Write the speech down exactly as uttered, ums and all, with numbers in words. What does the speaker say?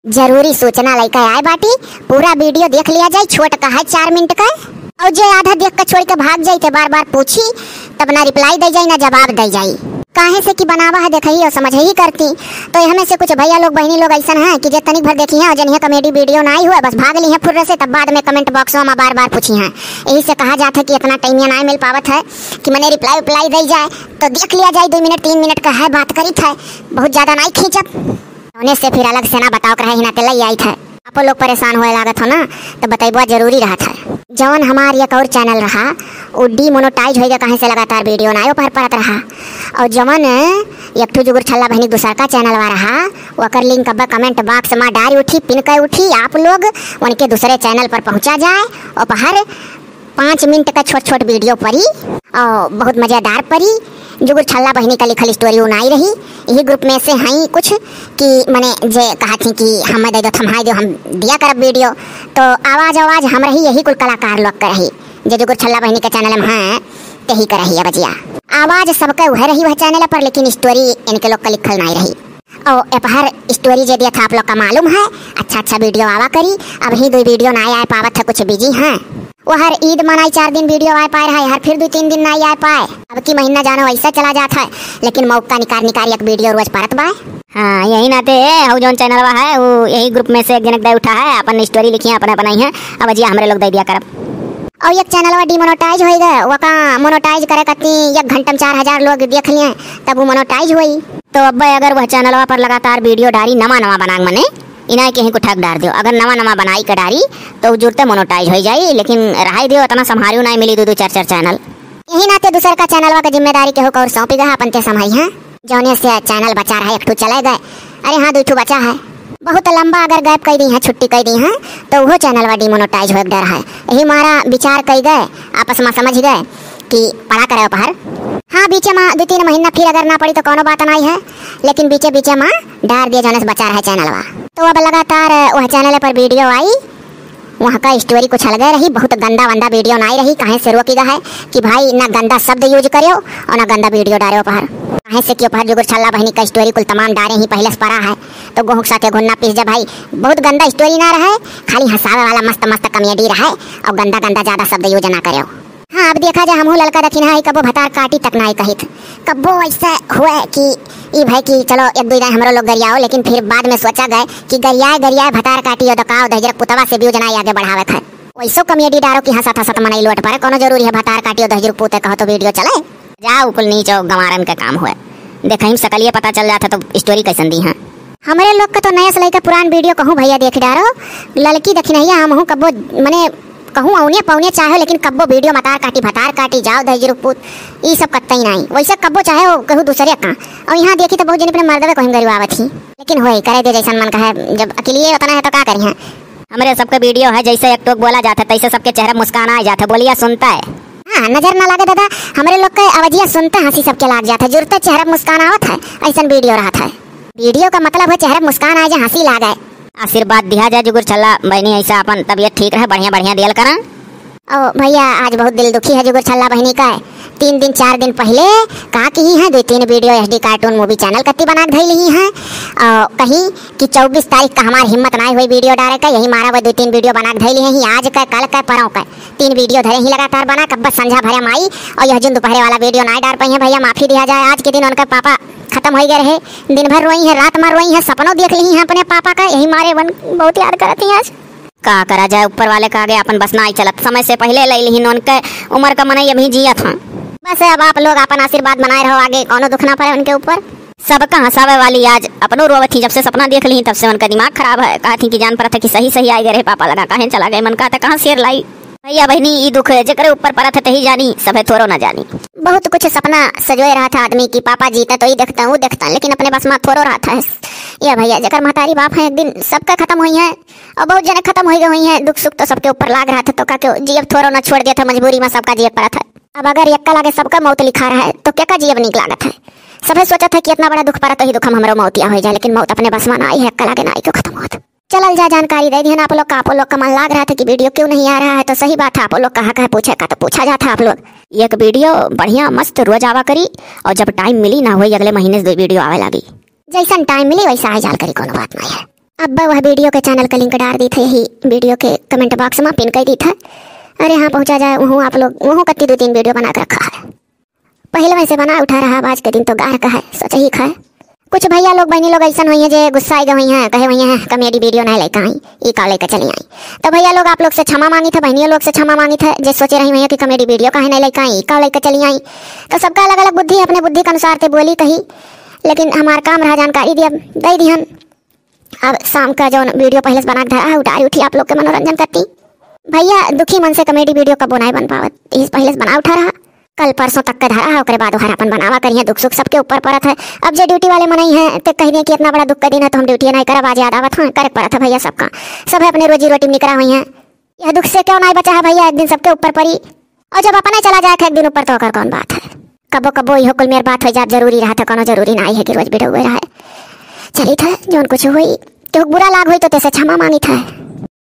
जरूरी सूचना लइके आए बाटी, पूरा video देख लिया जाई, छोट का है चार मिनट का। और जे आधा देख के छोड़ के भाग जाई, ते बार बार पूछी, तब ना reply दे जाई, ना जवाब दे जाई। काहे से कि बनावा है, देखही और समझही करती। तो एहमे से कुछ भैया लोग, बहिनी लोग ऐसन हैं कि जे तनिक भर देखिहैं और जनिहैं comedy video ना आई हुए, बस भाग लिहैं फुर्र से, तब बाद में comment box में बार बार पूछिहैं। यही से कहा जात है कि इतना time ना मिल पावत है कि मने reply उप्लाई दे जाए, तो देख लिया जाए, दो मिनट तीन मिनट का है, बात करी था, बहुत ज्यादा ना खींचब। उन्हें से फिर अलग से ना बताओ के रहे, हिना ते लई आई था। आपो लोग परेशान होए लागत हो ना, तो बतैबुआ जरूरी रहत है। जवन हमार एक और channel रहा, उ demonetize होइगा, काहे से लगातार video ना आयो पर परत रहा। और जवन एक ठो जुगुर छल्ला बहिनी दूसर का channel वा रहा, ओकर link अब comment box में डारी उठी, pin कर उठी, आप लोग उनके दूसरे channel पर पहुँचा जाए। और हर पाँच मिनट का छोट छोट video परी और बहुत मजेदार परी। जुगुर छल्ला बहिनी का लिखल story उनाई रही। यही group में से हई कुछ कि मने जे कहा थी कि हमें दे दो, थम्हाई दो, हम दिया करब video। तो आवाज आवाज हम रही, यही कुल कलाकार लोग के रही। जे जुगुर छल्ला बहिनी के channel में हैं, तेही के रही है बजिया। आवाज सबके उहे रही वह channel पर, लेकिन story इनके लोग का लिखल नाई रही। और एपहर story जे दिया था आप लोग का मालूम है, अच्छा अच्छा video आवा करी। अब ही दो video ना आए पावत है, कुछ busy हैं। वो हर ईद मनाई चार दिन video आए पाए रहा है, हर फिर दो तीन दिन ना आए पाए। अब की महीना जानो ऐसा चला जात है, लेकिन मौका निकार निकार एक video रोज परत बाय। हाँ, यही नाते हऊ जौन channel वा है, वो यही group में से एक जनक दे उठा है, अपन story लिखिए, अपने बनाई है। अब बजिया हमरे लोग दे दिया करब। और एक channel वा demonetize होई गए, वका monetize करे कती एक घंटा में चार हजार लोग देख लिए, तब वो monetize होई। तो अब अगर वह channel वा पर लगातार video डारी, नवा नवा बनाग मने, इनाय के ही कुठक डार दियो। अगर नवा नवा बनाई के डारी, तो उ जुरते monetize होई जाई, लेकिन रहाई दियो, इतना संभारियो नाई मिली दो दो चार चार channel। यही नाते दूसर का channel वा के जिम्मेदारी केहू का और सौंपी गए, अपन ते संभाई हैं। जौने से channel बचा रहा, एक ठो चले गए। अरे हाँ, दो ठो बचा है। बहुत लंबा अगर gap कई दी है, छुट्टी कई दी है, तो वो channel वा demonetize होए के डर है। यही मारा विचार कई गए, आपस में समझ गए कि पड़ा करे उपहर। हाँ, बीचे में दो तीन महीना फिर अगर ना पड़ी तो कोनो बात नाई है, लेकिन बीचे बीचे में डार दिए, जौने से बचा रहे channel वा। तो अब लगातार वह channel पर video आई, वहाँ का story कुछ अलगे रही, बहुत गंदा वंदा video नाई रही। काहे से रोकी गा है कि भाई ना गंदा शब्द use करियो और ना गंदा video डारियो उपहर। काहे से कि उपहर जुगुर छल्ला बहिनी का story कुल तमाम डारे ही पहले से पड़ा है, तो गोहूँ के साथे घुन्ना पीस जा भाई, बहुत गंदा story ना रहे, खाली हंसावे वाला मस्त मस्त comedy रहे और गंदा गंदा ज्यादा शब्द use ना करियो। हाँ, अब देखा जा, हमहू ललका दखिनहा है, कबो भतार काटी तक नाई कहित, कबो ऐसे हुए कि ई भाई कि चलो एक दो दाई हमरो लोग गरियाओ, लेकिन फिर बाद में सोचा गए कि गरियाए गरियाए भतार काटी और दकाओ दहिजरक पुतवा से views नाई आगे बढ़ावे थे। वैसो comedy डारो कि हंसत हंसत मनई लोट पड़े, कोनो जरूरी है भतार काटी और दहिजरक पुते कहो तो video चले? जाओ कुल नीचो गंवारन के काम हुए, देखहिम सकलिए पता चल जात है तो story कैसन दी हैं। हमरे लोग के तो नया से लइके पुरान video कहूँ भैया देख डारो, ललकी दखिनहिया हमहूँ कब्बो मने कहूँ औने पौने चाहे, लेकिन कब्बो video मतार काटी भतार काटी जाओ दहिजरू पूत, ई सब कत्तई नाई। वैसे कब्बो चाहे हो कहूँ दूसरे का, और यहाँ देखी तो बहुत जन अपने मर्दवे कहीं गरीब आवत ही, लेकिन होई करे दे जैसन मन कहे, जब अकेलिए उतना है तो का करी हैं। हमरे सबके video है, जैसे एक टोक बोला जात है तैसे सबके चेहरा मुस्कान आ जात है, बोलिया सुनता है। हाँ, नजर ना लागे दादा, हमरे लोग के आवाजिया सुनते हंसी सबके लाग जात है, जुरते चेहरा मुस्कान आवत है, ऐसन video रहत है। Video का मतलब है चेहरा मुस्कान आए, जे हंसी लागे। आशीर्वाद दिया जाए जुगुर छल्ला बहिनी, ऐसा अपन तबीयत ठीक रहे, बढ़िया बढ़िया दियल करन। ओ भैया, आज बहुत दिल दुखी है जुगुर छल्ला बहिनी का। तीन दिन चार दिन पहले का कही है, दो तीन video S D cartoon movie channel कत्ती बना के धैली ही है, और कहीं कि चउबीस तारीख का हमार हिम्मत नाई हुई video डारे का, यही मारा वो दो तीन video बना के धैली है ही, आज का, कल का, परौं का। तीन video धरे ही लगातार बना, कब्बत संझा भरे माई, और यह जिन दोपहरे वाला video नाई डार पाई है भैया, माफी दिया जाए। आज के दिन उनका पापा खत्म हो गए रहे, दिन भर रोई है, रात में रोई है, सपनों देख ली है अपने पापा का, यही मारे वन बहुत याद करत ही आज। का करा जाए, ऊपर वाले का आगे अपन बस नाई चलत, समय से पहले ले ली उनके उम्र का मनई अभी जियत हैं। बस अब आप लोग अपन आशीर्वाद बनाए रहो, आगे कोनो दुख ना पड़े उनके ऊपर। सबका हंसावे वाली आज अपनो रोवत ही, जब से सपना देख ली तब से उनका दिमाग खराब है, कहत ही कि जान पड़त है कि सही सही आए गए रहे पापा लगा, काहे चला गए, मन कहता कहाँ शेर लाई। भैया बहिनी, ई दुख जेकरे ऊपर परत है, तही जानी, सभे थोरो ना जानी। बहुत कुछ सपना सजोए रहत है आदमी कि पापा जीता तो ई देखता, वो देखता, लेकिन अपने बस में थोरो रहत है। ये भैया, जेकर महतारी बाप है, एक दिन सबका खत्म हुई है, और बहुत जने खत्म हो गए हुई हैं। दुख सुख तो सबके ऊपर लाग रहत है, तो का क्यों जियब थोरो ना छोड़ दिया था, मजबूरी में सबका जिए परत है। अब अगर यक्का लागे सबका मौत लिखा रहा है, तो क्या का जियब नीक लागत है? सभे सोचत है कि इतना बड़ा दुख परत, ही दुख हम हमरो मौतिया हो जाए, लेकिन मौत अपने बस में ना आई है, यक्का लागे ना आई क्यों खत्म होत। चलल जा, जानकारी दे दिहन आप लोग का, आप लोग का मन लाग रहा था कि video क्यों नहीं आ रहा है, तो सही बात है, आप लोग कहा कहे पूछे का तो पूछा जाता आप लोग। एक video बढ़िया मस्त रोज आवा करी, और जब time मिली ना होई अगले महीने से दो video आवे लागी। जैसन time मिली वैसा आ जाल करी, कोनो बात नहीं है। अब वह video के channel का link डार दीत है, यही video के comment box मा pin कर दीत है। अरे हाँ, पहुँचा जाए, वहूँ आप लोग, वहूँ कत्ती दो तीन video बना के रखा है। पहिले वैसे बना उठा रहा, अब आज के दिन तो गार का है, सोचही का है। कुछ भैया लोग, बहनी लोग ऐसन होइहैं जे गुस्सा आइगा होइहैं, कहे होइहैं, "Comedy video नाहीं लइका आई, ई का लइका चली आई।" तो भैया लोग, आप लोग से क्षमा मांगित है, बहनियों लोग से क्षमा मांगित है, जे सोचे रही होइहैं कि comedy video काहे नाहीं लइका आई, ई का लइका चली आई। तो सबका अलग-अलग बुद्धि है, अपने बुद्धि के अनुसार ते बोली कही, लेकिन हमार काम रहा जानकारी दिया, दे दिहन। अब शाम का जौन video पहिले से बना के धरा है, उतारी उठी आप लोग के मनोरंजन करती। भैया दुखी मन से comedy video कबो नाहीं बन पावत, इस पहिले से बना उठा रहा। कल परसों तक के धरा है, ओकरे बाद ओहर अपन बनावा करिहैं, दुख सुख सबके ऊपर परत है। अब जे duty वाले मनई हैं, ते कहि दिए कि इतना बड़ा दुख का दिन है, तो हम duty नाहीं करब, आज याद आवत हैं, करे के परत है भैया सबका। सब है अपने रोजी रोटी में निकरा होइहैं। यह दुख से क्यों नाहीं बचा है भैया, एक दिन सबके ऊपर परी। और जब अपने चला जाए एक दिन ऊपर, तो ओकर कौन बात है? कबो कबो इहो कुल मेर बात होइ जात, जरूरी रहत है, कौनो जरूरी नाहीं है कि रोज video हुए रहे। चलित है, जौन कुछ होई, केहू बुरा लाग होई तो तेसे क्षमा मांगित है।